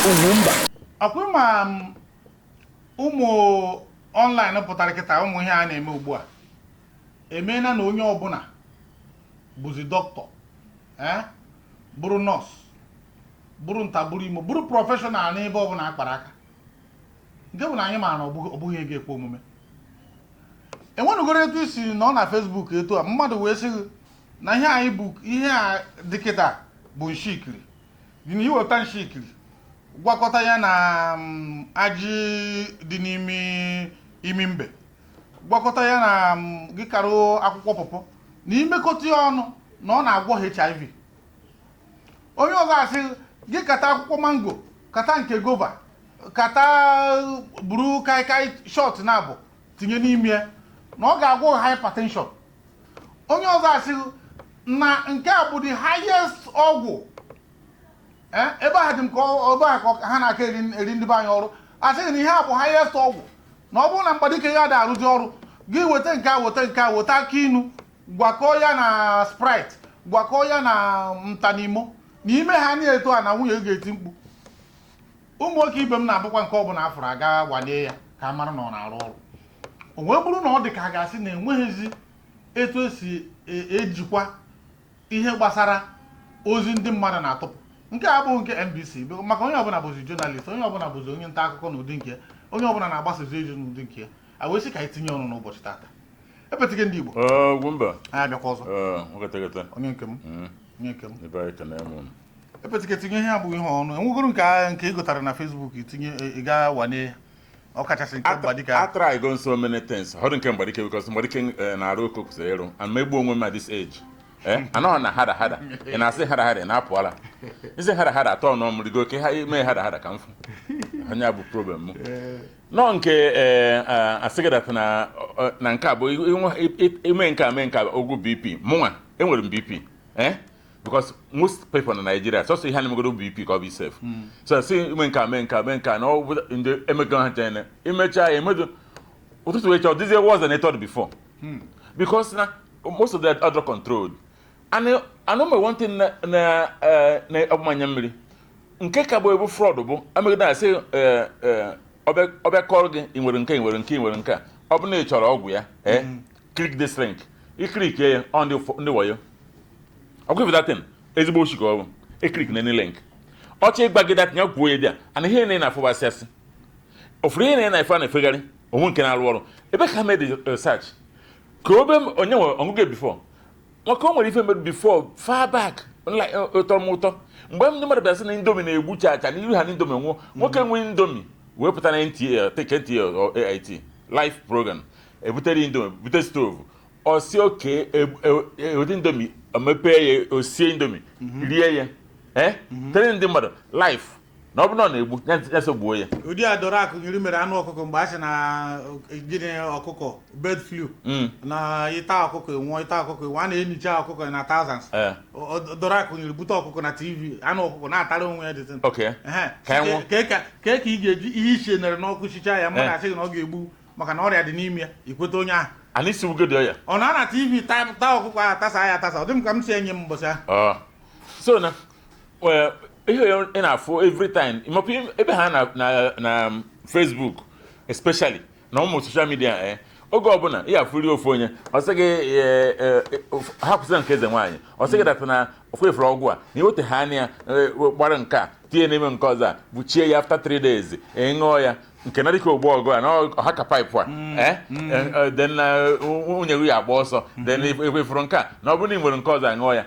Ugwumba. Ọkwa ma ụmụ online pụtara kịta, ụmụ ihe a na-eme ugbu a emeela na onye ọbụla bụzi dọkịta, bụrụ nọọsụ, bụrụ nta, bụrụ imo, bụrụ professional n'ebe ọbụla akpara aka, nke bụ na anyị maara na ọ bụghị ego ekwe omume. Enwenugoro etu isi nọ na Facebook etu a, mmadụ wee sị gị na ihe anyị bụ, ihe a dị kịta bụ nshikiri dị na iweta nshikiri, gwakọta ya na ajị dị n'ime imi mbe, gwakọta ya na gị karụ akwụkwọ pọpọ, na imekọta ya ọnụ na ọ na-agwọ HIV. Onye ọzọ asị gị kata akwụkwọ mango, kata nke guava, kata buru kaikai shot na abụ tinye n'ime ya, na ọ ga-agwọ hypertension. Onye ọzọ asị na nke a bụ the highest ọgwụ. Ebe ahụ dị m ka ebe ahụ ka ha na-aka eri eri ndị be anyị ọrụ. Asịghị na ihe a bụ highest ọgwụ, na ọ bụrụ na mgbadike ya da arụzi ọrụ, gị weta nke a, weta nke a, weta aka inu, gwakọọ ya na Sprite, gwakọọ ya na ntanimo, na ime ha na-eto a na nwunye gị ga-eti mkpu. Ụmụ nwoke ibe m na-abụkwa nke ọbụla afụrụ aga walie ya ka a mara na ọ na-arụ ọrụ. O wee bụrụ na ọ dị ka a ga-asị na enweghịzi etu esi ejikwa ihe gbasara ozi ndị mmadụ na-atụpụ. Nke a abụghị nke NBC maka onye ọbụla bụzi journalist, onye ọbụla bụzi onye nta akụkọ n'ụdị nke ya, onye ọbụla na-agbasazi ozi n'ụdị nke ya. A wee sị ka anyị tinye ọnụ n'ụbọchị tata. Epetike ndị Igbo. Ugwumba. Anyị abịakwa ọzọ. Nwoketegete. Onye nke m, onye nke m. Ebe anyị kene m unu. Epetike, tinye ihe abụghị ihe ọnụ enwegoro nke nke ị gụtara na Facebook, itinye, ị gaa wane ya, ọ kachasị nke Mgbadike ahụ. I try go so many things. Họdụ nke Mgbadike, because Mgbadike na-arụ oke kwụsịrị ịrụ and megbuo onwe m at this age. Anọghị na hada hada. Ị na-asị hada hada, ị na-apụ ala. Isi hada hada atọ nọ m rigo ka ha ime hada hada ka m fụ. Onye a bụ problem m. Nọ nke asị gị that na nke a bụ ime nke a, mee nke a, ogwu BP. Mụnwa enwere m BP. Because most people na Nigeria, sọsọ ihe a na-emegodo BP ka ọ bụ safe. So sị ime nke a, mee nke a, mee nke a, na ọ bụ ndị emego ha nche imechaa ya emedo ụtụtụ wee chọọ dịzie worse than it thought before. Because na most of that other controlled. And onwe one thing na ọgbụmanya mmiri nke ka bụ ebu fraud bụ amegide asị ọbịa kọrọ gị, ị nwere nke, ị nwere nke, ị nwere nke a, ọ bụ na ị chọrọ ọgwụ ya, click this link, ị click ya, ọ ndị wayo ọgwụ ife datin ezigbo oshi ka ọ bụ. Ị click na any link ọchọ ịgba gị datin ya kwuo ya dị a ana ihe na ị na-afụbasị asị ụfọdụ ihe na ị na-efe a na-efegharị onwe nke na-arụ ọrụ ebe ka ha made research ka obe onye nwe ọṅụgụ before, maka o nwere ife mere before far back ụtọrọ m ụtọ mgbe ndị mmadụ bịa sị na Indomie na-egbu chacha na iru ha na Indomie nwụọ. Nwoke nwe Indomie wee pụta na NTA, take NTA or AIT live program, ebutere Indomie, bute stove, ọ si oke eweta Indomie, mepee ya, osie Indomie, rie ya, tere ndị mmadụ live na ọ bụ na ọ na-egbu ya, so gbuo ya. Ụdị a dọrọ akụ iri mere anụ ọkụkọ mgbe a sị na gịnị, ọkụkọ bird flu, na ịta ọkụkọ enwụọ, ịta ọkụkọ enwụọ, a na-enicha ọkụkọ na thousands. Dọrọ akụ nyere bute ọkụkọ na TV, anụ ọkụkọ na-atara onwe ya dịtị. Ka ya nwụọ. Ka ị ga-eji ihe ichie nere n'ọkụ chichaa ya, mmadụ asị gị na ọ ga-egbu maka na ọrịa dị n'ime ya, ikweta onye ahụ? Anyị si wugodo ya. Ọ na na TV taa taa ọkụkọ ahụ, tasa ya atasa, ọ dị m ka m si enye m mbọsị ahụ. So na well, ihe ị na-afụ every time ịmakwa ebe ha na Facebook especially na ụmụ social media, oge ọbụla ị afụri ofu onye, ọ sị gị ha kwụsịrị nke eze nwaanyị, ọ sị gị data na ofu efere ọgwụ a na iweta ha anya ya, gbara nke a tinye n'ime nke ọzọ a, buchie ya, after 3 days ị ṅụọ ya, nke na dịka ogbu ọgụ a na ọha ka pipe a, then na nwunye gị ya agba ọsọ. Then efuru nke a na ọ bụrụ na ị nwere nke ọzọ, aṅụọ ya.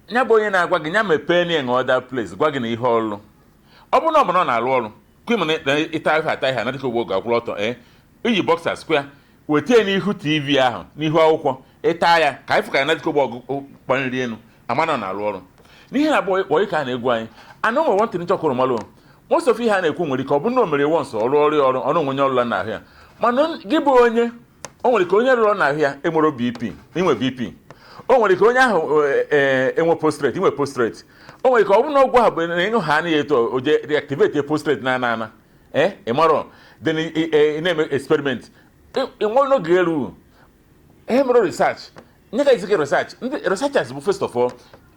Ya bụ onye na-agwa gị ya mepee na enwe other place gwa gị na ihe ọlụ ọ bụrụ na ọ bụ na ọ na-arụ ọrụ kwim na ịta ihe ata ihe na dịka ogbo oge akwụrụ ọtọ, iyi boxer square weta ya n'ihu TV ahụ, n'ihu akwụkwọ, ịta ya ka anyị fụ ka ya na dịka ogbo ọgụ kpaniri elu ama na ọ na-arụ ọrụ n'ihe na-abụ onye ka a na-egwu anyị. Ana ụmụ nwantịrị nchọkwụrụ malụ most of ihe a na-ekwu nwere ike ọ bụrụ na o mere once, ọrụ ọrụ ya ọrụ ọrụ onwe onye ọrụla n'ahụ ya, mana gị bụ onye o nwere ike onye rụrụ n'ahụ ya enwere BP, inwe BP, o nwere ike onye ahụ enwe prostate, inwe prostate, o nwere ike ọ bụrụ na ọgwụ ahụ bụ na ịṅụ ha anaghị eto o je reactivate prostate na ana ana ị marọ, then ị na-eme experiment ị nwe n'oge elu ihe mere research nye ka ezike research. Ndị researchers bụ first of all,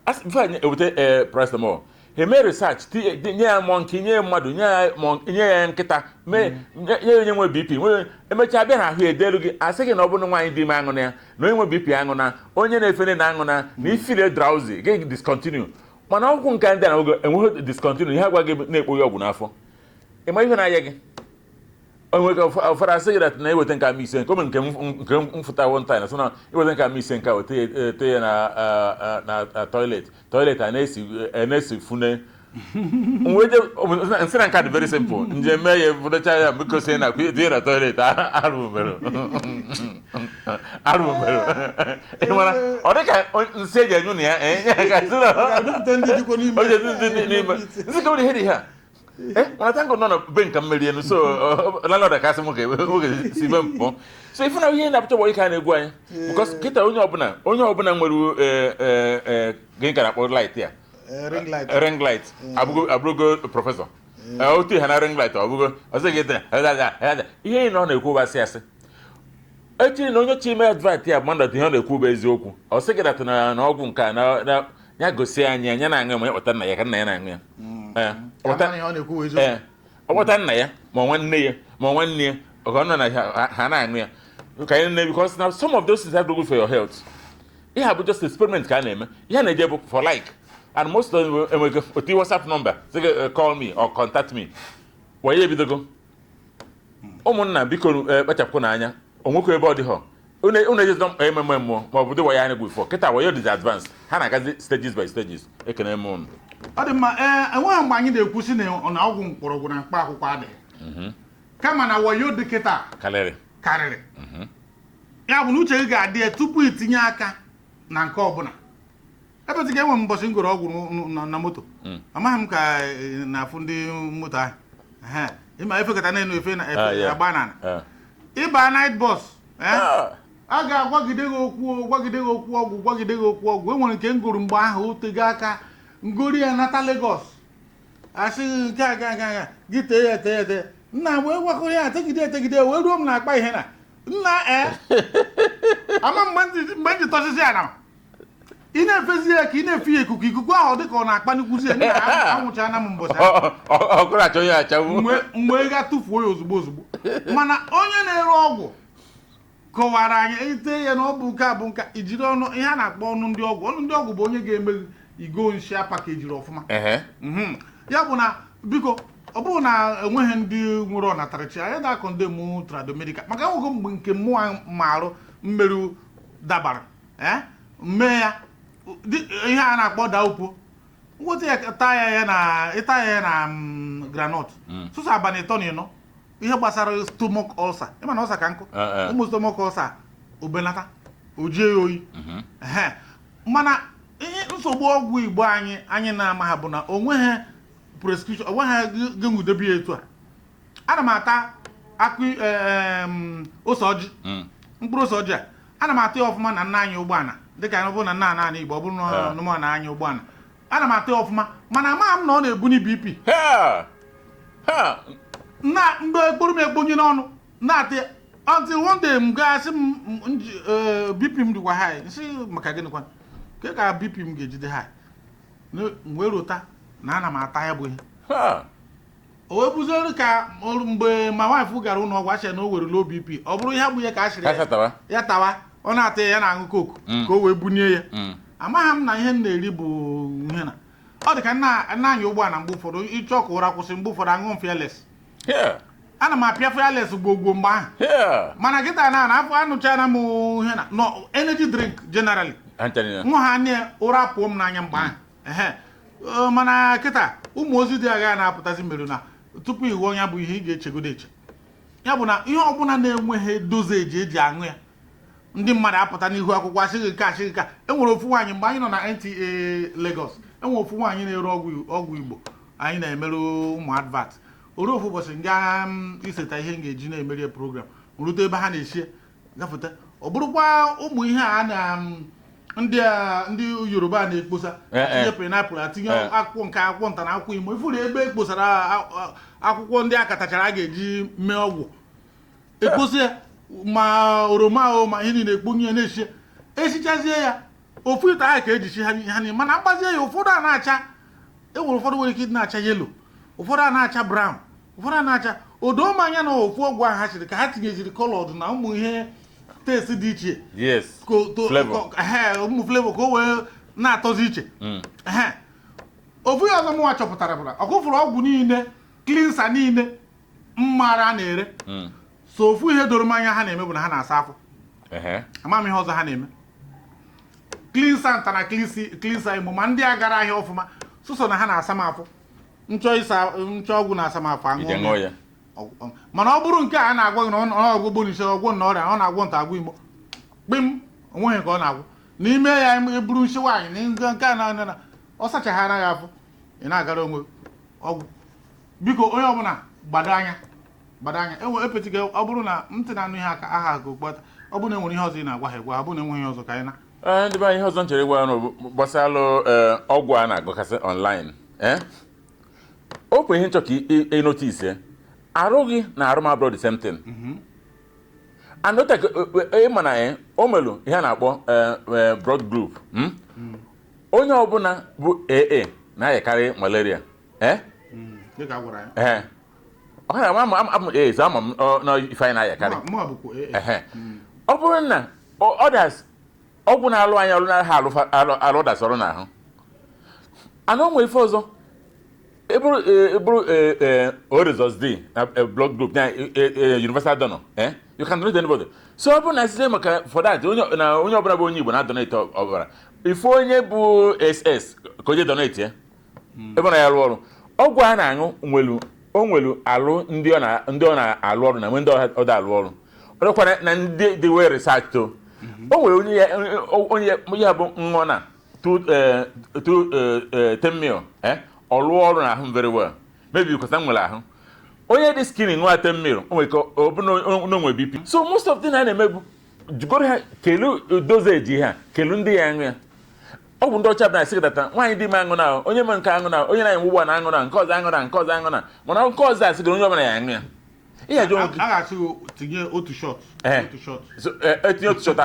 as before anyị eweta paracetamol, Ha eme research, nye ya monkey, nye ya mmadụ, nye ya nye ya nkịta, mee nye ya onye nwe BP nwe. Emechaa bịa na ahụ edelu gị, asị gị na ọ bụrụ na nwaanyị dị ime aṅụ na ya, na onye nwe BP aṅụ na, onye na-efene na aṅụ na, na i feel drowsy, gị discontinue. Mana ọgwụ nke ndị a na enweghị discontinue. Ihe agwa gị na-ekpoghe ọgwụ n'afọ, ịma ihe na-aya gị. Onwe ụfọdụ asị gị that na eweta nke ama ise nke o mere nke m mfụta one time, sị na iweta nke ama ise nke a, weta ya, tee ya na toilet a na-esi fune. Nsị na nke a dị very simple. Njem mee ya, bụrụcha ya, biko, sị na tinye na toilet. Arụ mere, arụ mere. Ị mara ọ dị ka nsị eji anyụ na ya, ka sị na ga-adụpụta ndị dịkwa n'ime. O ji ndị n'ime nsị ka ihe dị ihe a. Mana thank God nọ na be nka mmeri enu, so landlord kasị m ka nwoke si be m pụọ. So ifu na ihe na-apụta bụ ike a na-egwu anyị, because kịta onye ọbụla nwere gịnị ka na-akpọ light ya? Ring light. Ring light abụrụgo professor. Otu ha na ring light, ọ bụgo ọsị gị tere ihe ị na ọ na-ekwu bụ asị asị. Echiri na onye chi ime advert ya bụ mmadụ, ihe ọ na-ekwu bụ eziokwu. Ọ sị gị that na ọgwụ nke a na ya gosi anyị ya na-aṅụ, ma ya kpọta nna ya ka nna ya na-aṅụ ya. Ọ Ka ihe ọ na-ekwu bụ eziokwu. Ee, ọ kpọta nna ya, ma nwanne ya, ma nwanne ya, ọ ka ọ nọ na ha na-aṅụ ya ka anyị na, because now some of those things have to good for your health. Ihe a bụ just experiment ka a na-eme. Ihe a na-eje bụ for like, and most of them enwego otu WhatsApp number sị gị, call me or contact me. Waye ebidogo. Ụmụnna, biko, kpachapụ n'anya onwekwa ebe ọ dị họ. Unu ejezi ememe mmụọ ma ọ bụ dị wayo anyị bụ before. Kịta wayo dịzi advance, ha na-agazi stages by stages. Ekene m unu. Ọ dị mma. Ee, enweghị mgbe anyị na-ekwu sị na ọgwụ mkpọrọgwụ na mkpa akwụkwọ adịghị, kama na wayo dị kịta karịrị. Karịrị. Ya bụ na uche gị ga-adị ya tupu itinye aka na nke ọbụla. Ebe ka enwe m mbọsị m goro ọgwụ na moto, amaghị m ka na-afụ ndị moto ahụ. Ehe, ịma efekata na-enu efe na Ah, efe yeah. agba n'ala, ịba night bus, a ga-agwagide gị okwu, gwagide gị okwu ọgwụ, gwagide gị okwu ọgwụ. E nwere nke m goro mgbe ahụ, otego aka ngori ya nata Lagos, asị gị nke a ga aga aga gị tee ya, tee ya, tee ya. Nna wee gwakọrọ ya, tegide etegide wee ruo m na-akpa ihe na nna. Ee, ama mgbe m ji tọsịsị ya na ị na-efezi ya ka ị na-efe ya ikuku, ikuku ahụ dị ka ọ na-akpa n'ikwuzi ya. Nna, anwụchana m mbọchị ahụ. Ọkụrụ achọ ya achagbu. Mgbe ga tụfuo ya ozugbo ozugbo. Mana onye na-ere ọgwụ kọwara anyị ite ya na ọ bụ nke a bụ nka ijiri ọnụ ihe a na-akpọ ọnụ ndị ọgwụ. Ọnụ ndị ọgwụ bụ onye ga-eme igo nshi a package-iri ọfụma. Ya bụ na biko, ọ bụrụ na enweghị ndị nwere ọnatarachi, anyị na-akọ ndị mụ tradomedical, maka enwego mgbe nke mmụọ marụ mmerụ dabara mee ya ihe a na-akpọ daupo nweta ya, taa ya, ya na ịta ya na groundnut sụsọ abalị 3 na 4, ihe gbasara stomach ulcer, ịma na ulcer ka nkụ. Ụmụ stomach ulcer obenata, o jie ya oyi. Ehe. Mana ihe nsogbu ọgwụ Igbo anyị na-ama ha bụ na onweghị prescription, onweghị gị nwudebe ya etu a. Ana m ata akụ ose ọjị, mkpụrụ ose ọjị a, ana m ata ya ọfụma na nna anyị ụgbọala, dịka ọ bụrụ na nna anyị Igbo, ọ bụrụ na nụma na anya ụgbọala, ana m ata ya ọfụma, mana amaghị m na ọ na-ebuni BP. Ha ha. Na mgbe ekporo m ekponye n'ọnụ na-ata ya, until one day m gaa sị m BP m dịkwa high. Nsị maka gịnịkwa ke ka BP m ga-ejide high? M wee rota na ana m ata ya bụ ihe. Ha. O wee buziere ka mgbe ma wife gara ụlọ ọgwụ, asịrị na o were low BP. Ọ bụrụ ihe bụ ya ka a sịrị ha ya satawa. Ya tawa, ọ na-ata ya, ya na-aṅụ Coke ka o wee bunie ya. Amaghị m na ihe m na-eri bụ ihe na ọ dị ka nna nna anyị ụgbọala. Mgbe ụfọdụ ịchọ ka ụra kwụsị, mgbe ụfọdụ aṅụ m Fearless. Ana m apịa Fearless gbogbo mgbe ahụ. Mana kịta na afọ anụchana m ihe na no energy drink generally. Ha ncha niile. Nwa ha nne ụra pụọ m n'anya mgbe ahụ. Ehe. Mana kịta ụmụ ozi dị agha na-apụtazi mere na tupu ị ghọọ ya bụ ihe ị ga-echegodo eche. Ya bụ na ihe ọbụla na-enweghị dosage eji aṅụ ya, ndị mmadụ apụta n'ihu akwụkwọ asịghị nke asịghị nke a. Enwere ofu nwaanyị mgbe anyị nọ na NTA Lagos, enwere ofu nwaanyị na-ere ọgwụ Igbo anyị na-emerụ ụmụ advert. Oru ofu ụbọchị nga m iseta ihe m ga-eji na-emeri ya program, rute ebe ha na-esi gafete, ọ bụrụkwa ụmụ ihe a na ndị Yoruba na-ekposa, atinye pineapple, atinye akwụkwọ nke akwụkwọ nta na akwụkwọ imo ifuru ebe ekposara akwụkwọ ndị a katachara a ga-eji mee ọgwụ, ekposa ya, ma oroma o ma ihe niile, ekponye ya na-esi, esichazie ya ofu ite ahụ ka eji si ha ha niile. Mana mgbazie ya, ụfọdụ a na-acha E nwere ụfọdụ nwere ike ịdị na-acha yellow, ụfọdụ a na-acha brown, ụfọdụ a na-acha odo m anya na ofu ọgwụ ahụ ha chiri ka ha tinyeziri coloured na ụmụ ihe taste dị iche. Flavor. Ehe, ụmụ flavour ka o wee na-atọzi iche. Ehe, ofu ihe ọzọ mụnwa chọpụtara bụ na ọkụfụrụ ọgwụ niile, cleanser niile mmara a na-ere, so ofu ihe doro m anya ha na-eme bụ na ha na-asa afọ. Ama m ihe ọzọ ha na-eme. Cleanser nta na cleanser imo, ma ndị a gara ahịa ọfụma, sụsọ na ha na-asa m afọ. Nchọ ịsa nchọ ọgwụ na-asa m afọ, aṅụọ Ije m ṅụọ ya. ya. Mana ọ bụrụ nke a na-agwa gị na ọ ọgwụ gbonise, ọgwụ na ọrịa, ọ na-agwọ nta, agwụ imo kpim, onweghị nke ọ na-agwụ n'ime ya. Eburu nshi nwaanyị na nke nke a na ọ sachaghara ya afọ, ị na-agara onwe gị. Ọgwụ, biko, onye ọbụla gbado anya, gbado anya. Enwe epetiga, ọ bụrụ na ntị na-anụ ihe aka aha aka okpata, ọ bụrụ na enwere ihe ọzọ ị na-agwa ha, egwa ha. Ọ bụrụ na enweghị ihe ọzọ, ka anyị na Ee, ndị be anyị, ihe ọzọ m chere ịgwa unu bụ gbasalụ ọgwụ a na-agụkasị online. O kwe ihe nchọ ka ị notice arụ gị na arụ m abụrụ the same thing. And ịma na o melu ihe a na-akpọ blood group, Onye ọbụla bụ AA na-ayakarị malaria, Dịka a gwara ya. Ee, ọ na ama ama AA, so ama m na ife anyị na-ayakarị. Mụ bụkwa AA. Ehe. Ọ bụrụ na others ọgwụ na-alụ anyị ọrụ na ha alụ others ọrụ n'ahụ ana, o nwere ife ọzọ eburu O rhesus D na blood group na universal donor, you can donate anybody. So ọ bụrụ na site maka for that, onye na onye ọbụla bụ onye Igbo na donate ọbara, ife onye bụ SS ka onye donate ya ebe na ya arụ ọrụ. Ọgwụ a na-aṅụ nwelu, o nwelu alụ ndị ọ na-alụ ọrụ na nwe ndị ọ da alụ ọrụ. Ọ dịkwa na ndị dị well research to o nwere onye ya bụ ṅụọ na two two 10 mil, ọ lụọ ọrụ n'ahụ m very well, maybe because m nwere ahụ onye dị skinny. Ṅụọ 10 mil, o nwere ike ọ bụ na o nwere BP. So most of the thing a na-eme bụ jigoro ha kelu dosage ha, kelu ndị ya aṅụ ya. Ọgwụ ndị ọcha bụ na asị data nwaanyị dị ime aṅụ na, onye me nke aṅụ na, onye na-enwe ụgbọ na aṅụ na, nke ọzọ aṅụ na, nke ọzọ aṅụ na, mana nke ọzọ asị gị onye ọbụla ya aṅụ ya. Ihe ajụ onwe gị. A ga-asị gị tinye otu shot. Otu shot. So, etinye otu shot a.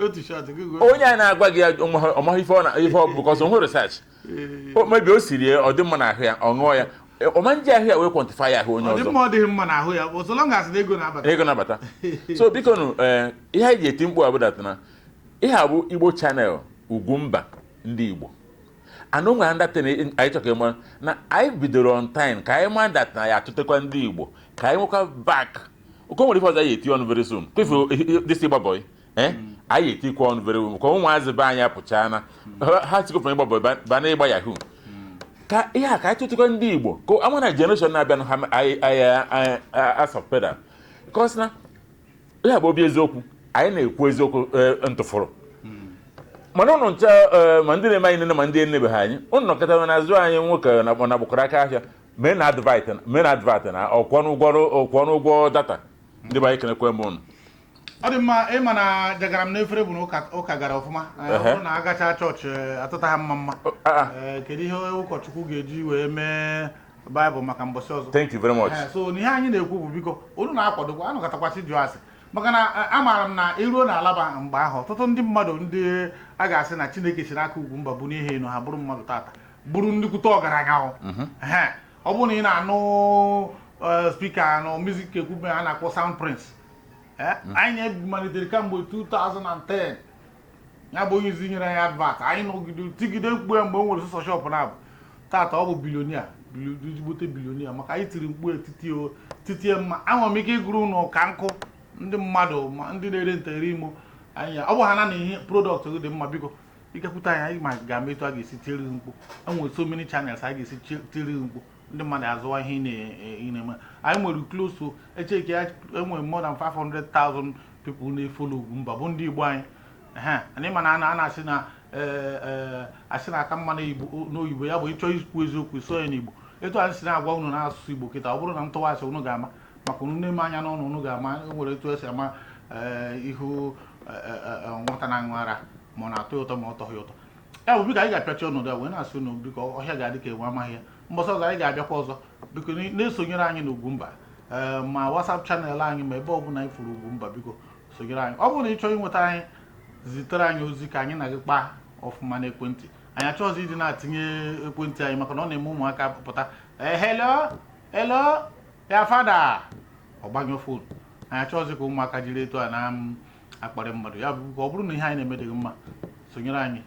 Otu shot gị go. Onye a na-agwa gị ya ọmaghị ife ọ na ife ọ bụ because onwe research o mebi o siri ya, ọ dị mma n'ahụ ya, ọ ṅụọ ya, ọma nji ahụ ya wee quantify ya ahụ onye Ọ dị ọzọ. mma, ọ dịghị mma n'ahụ ya, so long as na ego na-abata. Ego nabata. So biko nụ, ihe anyị ji eti mkpu abụdata na ihe a bụ Igbo channel Ugwumba ndị Igbo anụ nwere ndatin. Anyị chọrọ ka ịma na anyị bidoro on time, ka anyị ma that na ya atụtekwa ndị Igbo, ka anyị nwekwa back oke. Nwere ife ọzọ anyị eti ọnụ very soon kwefu this ịgba boy, anyị etikwa ọnụ very well ka ụmụazị be anyị apụchana ha sikwa from ịgba boy ba na ịgba yahoo, ka ihe a ka anyị tụtụkwa ndị Igbo ka ama na generation na-abịa ha anyị asọ pedal, because na ihe a bụ obi eziokwu. Anyị na-ekwu eziokwu ntụfụrụ, mana ụnụ ncha, ma ndị na-eme anyị nene, ma ndị enebeghị anyị, ụnụ nọkọtara n'azụ anyị nwoke na na gbakwara aka ahịa mee na advert, mee na advert na ọkwọ n'ụgwọ data. Ndị be anyị, kenekwe m ụnụ. Ọ dị mma. Ịma na jagara m n'efere bụ na ụka gara ọfụma. Ọ bụrụ na agacha chọọchị, atụta ha mma mma. Kedu ihe ụkọchukwu ga-eji wee mee baịbụl maka mbọsị ọzọ? Thank you very much. So n'ihe anyị na-ekwu bụ, biko, unu na-akwadokwa anụkọtakwasị jụọ asị, maka na amaara m na iruo na alaba mgbe ahụ, ọtụtụ ndị mmadụ ndị a ga-asị na Chineke si n'aka Ugwumba bụ n'ihe enu ha bụrụ mmadụ tata, bụrụ nnukwute ọgaranya ahụ. Ehe, ọ bụrụ na ị na-anụ speaker na music ekwube a na-akpọ Sound Prince, anyị malitere kamgbe 2010, ya bụ onye izi nyere anyị advert. Anyị nọgide tigide mkpu ya mgbe o nwere sọsọ shop na abụ. Tata ọ bụ billionaire, ezigbote billionaire, maka anyị tiri mkpu etiti o titie mma. Enwere m ike ịgụrụ ụnụ ka nkụ ndị mmadụ ma ndị na-ere ntere imo anyị. Ọ bụ ha na ihe product dị mma, biko ikekwute anyị, anyị ma ga-ama etu a ga-esi tiere gị mkpu. Enwere so many channels anyị ga-esi tiere gị mkpu, ndị mmadụ azụwa ihe ị na-eme. Anyị nwere close to echeke ya, enwere more than 500,000 people na-efollow Ugwumba bụ ndị Igbo anyị. Ehe, anyị ma na a na-asị na asị na aka mma n'oyibo ya bụ ịchọ ikwu eziokwu, so ya n'Igbo. Etu anyị si na-agwa unu n'asụsụ Igbo kịta, ọ bụrụ na ntụwasị unu ga-ama maka unu na-eme anya n'ọnụ, unu ga-ama enwere etu esi ama ihu nwata na-aṅụ ara, ma ọ na-atọ ya ụtọ ma ọ tọghị ụtọ. Ya bụ, biko, anyị ga-apịachi ọnọdụ a wee na-asị unu, biko, ọhịa ga-adị ka enwe amaghị ya. Mbọsị ọzọ anyị ga-abịakwa ọzọ. Biko, na-esonyere anyị n'Ugwumba, ma WhatsApp channel anyị, ma ebe ọbụla anyị furu Ugwumba, biko sonyere anyị. Ọ bụrụ na ị chọrọ inweta anyị, zitere anyị ozi ka anyị na gị kpaa ọfụma n'ekwentị. Anyị achọghịzi ịdị na-atinye ekwentị anyị, maka na ọ na-eme ụmụaka pụta, "Eh, hello, hello, ya fada," ọ gbanyụ phone. Anyị achọghịzi ka ụmụaka jiri etu a na-akparị mmadụ. Ya bụ, ka ọ bụrụ na ihe anyị na-eme dịghị mma, sonyere anyị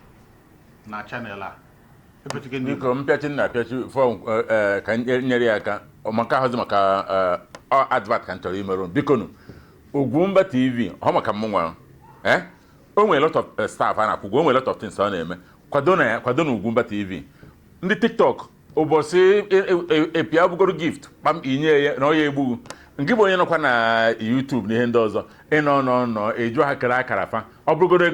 na channel a, Epetike Ndị Igbo. Biko, mpịachi na apịachi fọ ka m nyere ya aka maka ahụzi maka advert ka m chọrọ imerụ. Biko nụ, Ugwumba TV, ọ maka m nwa, o nwere lot of staff a na-akwụ ụgwọ, o nwere lot of things ọ na-eme. Kwado na ya, kwado na Ugwumba TV. Ndị TikTok, ụbọchị epịa bugoro gift kpam inye ya na ọ ya egbughu nke bụ onye nọkwa na YouTube na ihe ndị ọzọ. Ịnọ nọ nọ eju ha kere akara fa, ọ bụrụgoro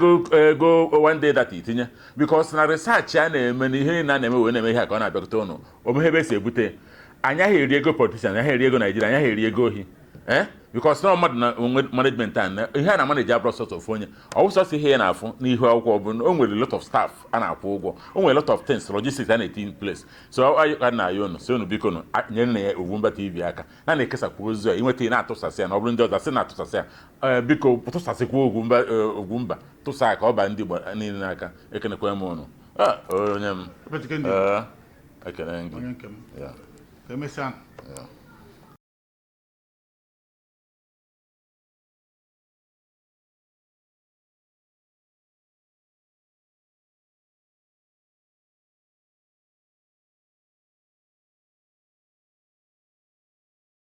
ego one day data itinye, because na research a na-eme na ihe niile a na-eme wee na-eme ihe a ka ọ na-abịakọta ụnụ omeghe ebe esi ebute. Anyị aghị eri ego politician, anyị aghị eri ego Naijiria, anyị aghị eri ego ohi, because na mmadụ na onwe management a na ihe a na manage abụrụ sọsọ ofu onye. Ọ bụ sọsọ ihe ya na-afụ n'ihu akwụkwọ bụ na o nwere lot of staff a na-akwụ ụgwọ, o nwere lot of things, logistics a na-eti in place. So anyị ka na-ayọ unu, si unu biko nụ, nyere na ya Ugwumba TV aka na na-ekesakwa ozi a inweta, ị na-atụsasị ya, na ọ bụrụ ndị ọzọ sị na-atụsasị ya. Ee, biko tụsasịkwa Ugwumba, Ugwumba tụsa ka ọ baa ndị Igbo niile n'aka. Ekenekwa m unu. Ah, onye m. Epetike Ndị Igbo. Ee, ekene gị. Onye nke m. Ya. Ka emesịa. Ya.